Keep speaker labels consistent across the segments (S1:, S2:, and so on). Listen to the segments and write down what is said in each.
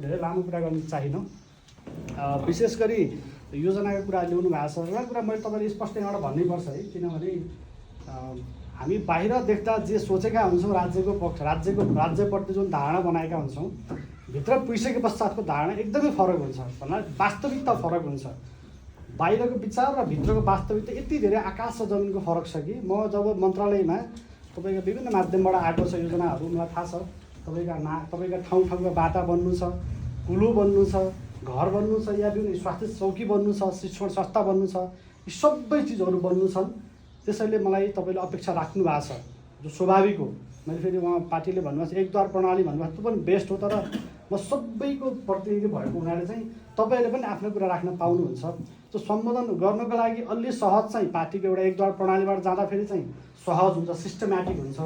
S1: धेरै लामो कुरा गर्न चाहिनँ। विशेष गरी योजनाको कुरा ल्याउनु भएको छ। एउटा कुरा मैले तपाईँले स्पष्ट यहाँबाट भन्नैपर्छ है, किनभने हामी बाहिर देख्दा जे सोचेका हुन्छौँ राज्यप्रति जुन धारणा बनाएका हुन्छौँ, भित्र पुगिसके पश्चातको धारणा एकदमै फरक हुन्छ। भन्नाले वास्तविकता फरक हुन्छ। बाहिरको विचार र भित्रको वास्तविकता यति धेरै आकाश र जमिनको फरक छ कि म जब मन्त्रालयमा तपाईँको विभिन्न माध्यमबाट आएको छ योजनाहरू, मलाई थाहा छ तपाईँका ठाउँ ठाउँका बाटा बन्नु छ, कुलो बन्नु छ, घर बन्नु छ, या विभिन्न स्वास्थ्य चौकी बन्नु छ, शिक्षण संस्था बन्नु छ, यी सबै चिजहरू बन्नु छन्। त्यसैले मलाई तपाईँले अपेक्षा राख्नु भएको छ, जो स्वाभाविक हो। मैले फेरि उहाँ पार्टीले भन्नुभएको छ एकद्वार प्रणाली भन्नुभएको छ, त्यो पनि बेस्ट हो। तर म सबैको प्रतिनिधि भएको हुनाले चाहिँ तपाईँले पनि आफ्नो कुरा राख्न पाउनुहुन्छ। त्यो सम्बोधन गर्नको लागि अलि सहज चाहिँ पार्टीको एउटा एकद्वार प्रणालीबाट जाँदाखेरि चाहिँ सहज हुन्छ, सिस्टमेटिक हुन्छ।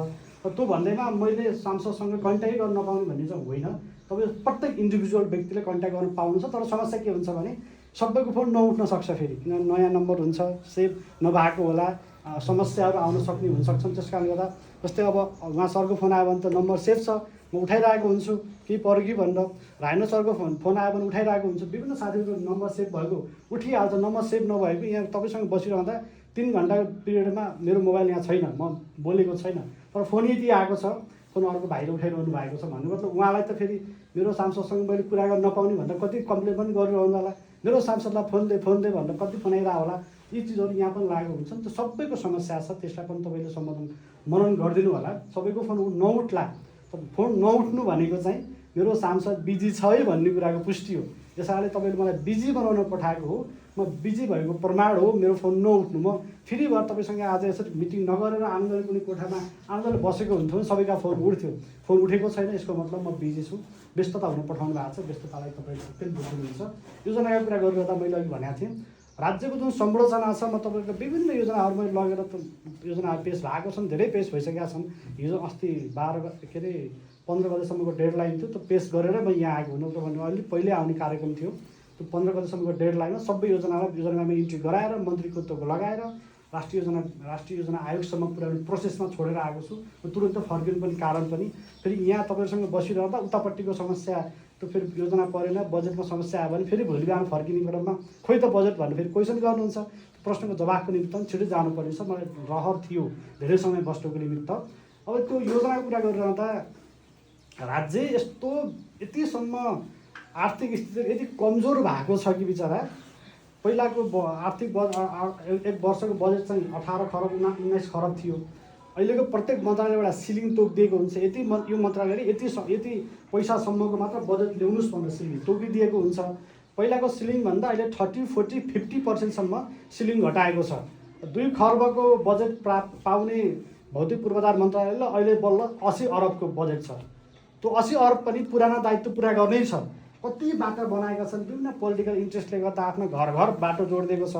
S1: र त्यो भन्दैमा मैले सांसदसँग कन्ट्याक्ट गर्न नपाउने भन्ने चाहिँ होइन। तपाईँ प्रत्येक इन्डिभिजुअल व्यक्तिले कन्ट्याक्ट गर्न पाउनुहुन्छ। तर समस्या के हुन्छ भने सबैको फोन नउठ्न सक्छ, फेरि किन नयाँ नम्बर हुन्छ, सेभ नभएको होला, समस्याहरू आउन सक्ने हुनसक्छन्। त्यस कारणले गर्दा जस्तै अब उहाँ सरको फोन आयो भने त नम्बर सेभ छ, म उठाइरहेको हुन्छु, केही पऱ्यो कि भनेर। राइनो सरको फोन आयो भने उठाइरहेको हुन्छु। विभिन्न साथीहरूको नम्बर सेभ भएको उठिहाल्छ, नम्बर सेभ नभएको यहाँ तपाईँसँग बसिरहँदा 3 घन्टाको पिरियडमा मेरो मोबाइल यहाँ छैन, म बोलेको छैन, तर फोन यति आएको छ, फोन अर्को भाइले उठाइरहनु भएको छ भन्नु मतलब उहाँलाई त फेरि मेरो सांसदसँग मैले कुरा गर्न नपाउने भनेर कति कम्प्लेन पनि गरिरहनु होला, मेरो सांसदलाई फोन दे भनेर कति फोन आइरहेको होला। यी चिजहरू यहाँ पनि लागेको हुन्छन्। त्यो सबैको समस्या छ, त्यसलाई पनि तपाईँले सम्बोधन मनन गरिदिनु होला। सबैको फोन नउठ्ला, फोन नउठ्नु भनेको चाहिँ मेरो सांसद बिजी छ है भन्ने कुराको पुष्टि हो। त्यसैले तपाईँले मलाई बिजी बनाउन पठाएको हो, म बिजी भएको प्रमाण हो मेरो फोन नउठ्नु। म फेरि भएर तपाईँसँग आज यसरी मिटिङ नगरेर आन्दोलन कुनै कोठामा आन्दोलन बसेको हुन्थ्यो भने सबैका फोन उठ्थ्यो। फोन उठेको छैन, यसको मतलब म बिजी छु, व्यस्तता हुन पठाउनु भएको छ। व्यस्ततालाई तपाईँले पनि बुझ्नुहुन्छ। योजनाको कुरा गरिरहँदा मैले अघि भनेको थिएँ, राज्यको जुन संरचना छ, म तपाईँको विभिन्न योजनाहरू मैले लगेर त योजनाहरू पेस भएको छन्, धेरै पेस भइसकेका छन्। हिजो अस्ति 15 गतेसम्मको डेडलाइन थियो, त्यो पेस गरेर म यहाँ आएको हुनु। भन्नु अलिक पहिले आउने कार्यक्रम थियो। त्यो 15 गतेसम्मको डेडलाइनमा सबै योजनामा इन्ट्री गराएर मन्त्रीत्वको लगाएर राष्ट्रिय योजना आयोगसम्म पुर्याउने प्रोसेसमा छोडेर आएको छु। तुरन्त फर्किनु पनि कारण पनि फेरि यहाँ तपाईँसँग बसिरहँदा उतापट्टिको समस्या, त्यो फेरि योजना परेन, बजेटमा समस्या आयो भने फेरि भोलि बिहान फर्किने क्रममा खोइ त बजेट भन्नु फेरि क्वेसन गर्नुहुन्छ। प्रश्नको जवाफको निमित्त पनि छिटो जानुपर्नेछ। मलाई रहर थियो धेरै समय बस्नुको निमित्त। अब त्यो योजनाको कुरा गरिरहँदा राज्य यस्तो यतिसम्म आर्थिक स्थिति यति कमजोर भएको छ कि बिचरा पहिलाको आर्थिक एक वर्षको बजेट चाहिँ 18 खरब 19 खरब थियो। अहिलेको प्रत्येक मन्त्रालयबाट सिलिङ तोकिदिएको हुन्छ। यति यो मन्त्रालयले यति पैसासम्मको मात्र बजेट ल्याउनुहोस् भनेर सिलिङ तोकिदिएको हुन्छ। पहिलाको सिलिङभन्दा अहिले 30-40-50% सिलिङ घटाएको छ। 2 खर्बको बजेट पाउने भौतिक पूर्वाधार मन्त्रालयले अहिले बल्ल 80 अरबको बजेट छ। त्यो 80 अरब पनि पुराना दायित्व पुरा गर्नै छ। कति बाटो बनाएका छन्, विभिन्न पोलिटिकल इन्ट्रेस्टले गर्दा आफ्नो घर बाटो जोडिदिएको छ।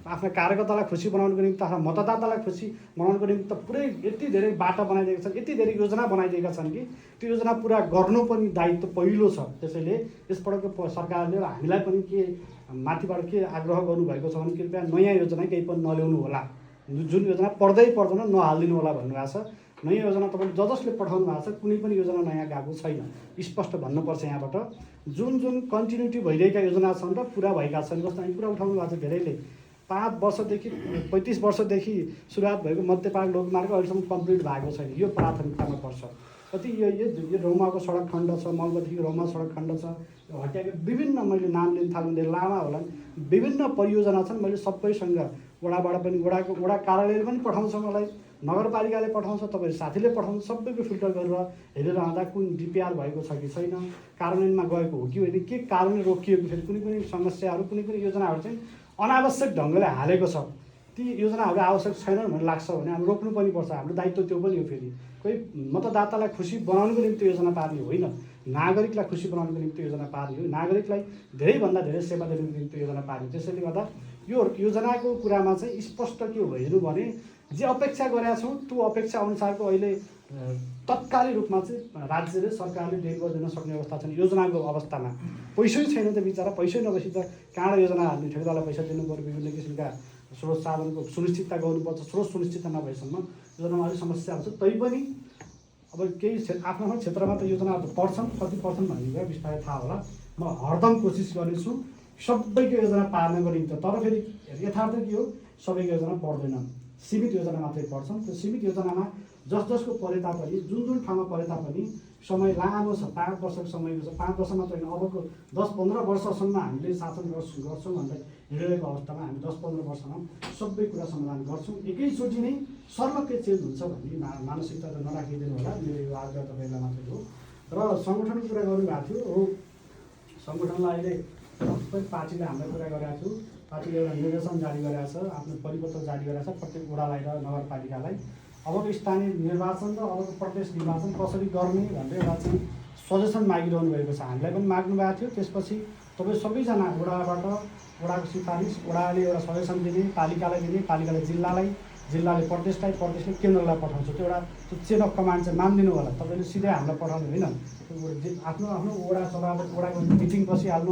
S1: आफ्नो कार्यकर्तालाई खुसी बनाउनको निमित्त, आफ्नो मतदातालाई खुसी बनाउनको निमित्त पुरै यति धेरै बाटो बनाइदिएका छन्, यति धेरै योजना बनाइदिएका छन् कि त्यो योजना पुरा गर्नु पनि दायित्व पहिलो छ। त्यसैले यसपटकको सरकारले र हामीलाई पनि के माथिबाट के आग्रह गर्नुभएको छ भने कृपया नयाँ योजना केही पनि नल्याउनु होला, जुन योजना पर्दैन नहालिदिनु होला भन्नुभएको छ। नयाँ योजना तपाईँले जसले पठाउनु भएको छ कुनै पनि योजना नयाँ गएको छैन, स्पष्ट भन्नुपर्छ यहाँबाट। जुन कन्टिन्युटी भइरहेका योजना छन् र पुरा भएका छन्, जस्तो हामी कुरा उठाउनु भएको छ धेरैले 5 वर्षदेखि 35 वर्षदेखि सुरुवात भएको मध्यपाल लोकमार्ग अहिलेसम्म कम्प्लिट भएको छैन। यो प्राथमिकतामा पर्छ। कति यो रौमाको सडक खण्ड छ, मलबदेखि रौमा सडक खण्ड छ, हटियाको विभिन्न मैले नाम लिन थाल्नु लामा होला, विभिन्न परियोजना छन्। मैले सबैसँग वडाबाट पनि वडा कार्यालयले पनि पठाउँछ, मलाई नगरपालिकाले पठाउँछ, तपाईँ साथीले पठाउँछ। सबैको फिल्टर गरेर हेरेर आउँदा कुन डिपिआर भएको छ कि छैन, कार्यान्वयनमा गएको हो कि होइन, के कारणले रोकिएको, फेरि कुनै समस्याहरू कुनै योजनाहरू चाहिँ अनावश्यक ढङ्गले हालेको छ। ती योजनाहरू आवश्यक छैनन् भन्ने लाग्छ भने हामी रोक्नु पनि पर्छ। हाम्रो दायित्व त्यो पनि हो। फेरि कोही मतदातालाई खुसी बनाउनुको निम्ति योजना पार्ने होइन, नागरिकलाई खुसी बनाउनुको निम्ति योजना पार्ने हो, नागरिकलाई धेरैभन्दा धेरै सेवा दिनुको निम्ति योजना पार्ने। त्यसैले गर्दा यो योजनाको कुरामा चाहिँ स्पष्ट के हो हेर्नु भने जे अपेक्षा गरेका छौँ त्यो अपेक्षा अनुसारको अहिले तत्कालीन रूपमा चाहिँ राज्यले सरकारले डेलिभर दिन सक्ने अवस्था छैन। योजनाको अवस्थामा पैसै छैन त बिचरा, पैसै नभएपछि त कहाँबाट योजना हाल्ने, ठेकेदारलाई पैसा दिनु पऱ्यो, विभिन्न किसिमका स्रोत साधनको सुनिश्चितता गर्नुपर्छ। स्रोत सुनिश्चितता नभएसम्म योजनामा अलिक समस्या हुन्छ। तैपनि अब केही आफ्नो आफ्नो क्षेत्रमा त योजनाहरू त पर्छन्, कति पर्छन् भन्ने कुरा बिस्तारै थाहा होला। म हरदम कोसिस गर्नेछु सबैको योजना पार्नको निम्ति। तर फेरि यथार्थ के हो, सबैको योजना पर्दैन, सीमित योजना मात्रै पर्छन्। त्यो सीमित योजनामा जसको परे तापनि, जुन ठाउँमा परे तापनि समय लामो छ, 5 वर्षको समयको छ। 5 वर्ष मात्र होइन, अबको 10-15 वर्षसम्म हामीले शासन गर्छौँ भनेर हिँडिरहेको अवस्थामा हामी 10-15 वर्षमा सबै कुरा समाधान गर्छौँ। एकैचोटि नै सर्लक्कै चेन्ज हुन्छ भन्ने मानसिकता त नराखिदिनु होला। मेरो यो आग्रह तपाईँलाई मात्रै हो। र सङ्गठनको कुरा गर्नुभएको थियो हो, सङ्गठनलाई अहिले सबै पार्टीले हामीलाई कुरा गरेको छु। पार्टीले एउटा निर्देशन जारी गरेको छ, आफ्नो परिपत्र जारी गरेको छ प्रत्येक वडालाई र नगरपालिकालाई। अबको स्थानीय निर्वाचन र अबको प्रदेश निर्वाचन कसरी गर्ने भनेर एउटा चाहिँ सजेसन मागिरहनु भएको छ। हामीलाई पनि माग्नु भएको थियो। त्यसपछि तपाईँ सबैजना वडाबाट, वडाको सिफारिस, वडाले एउटा सजेसन दिने, पालिकालाई दिने, पालिकाले जिल्लालाई, जिल्लाले प्रदेशलाई, प्रदेशले केन्द्रलाई पठाउँछ। त्यो एउटा त्यो चेन अफ कमान्ड चाहिँ मानिदिनु होला। तपाईँले सिधै हामीलाई पठाउनु होइन, आफ्नो आफ्नो वडा सभा, वडाको मिटिङ बसिहाल्नु।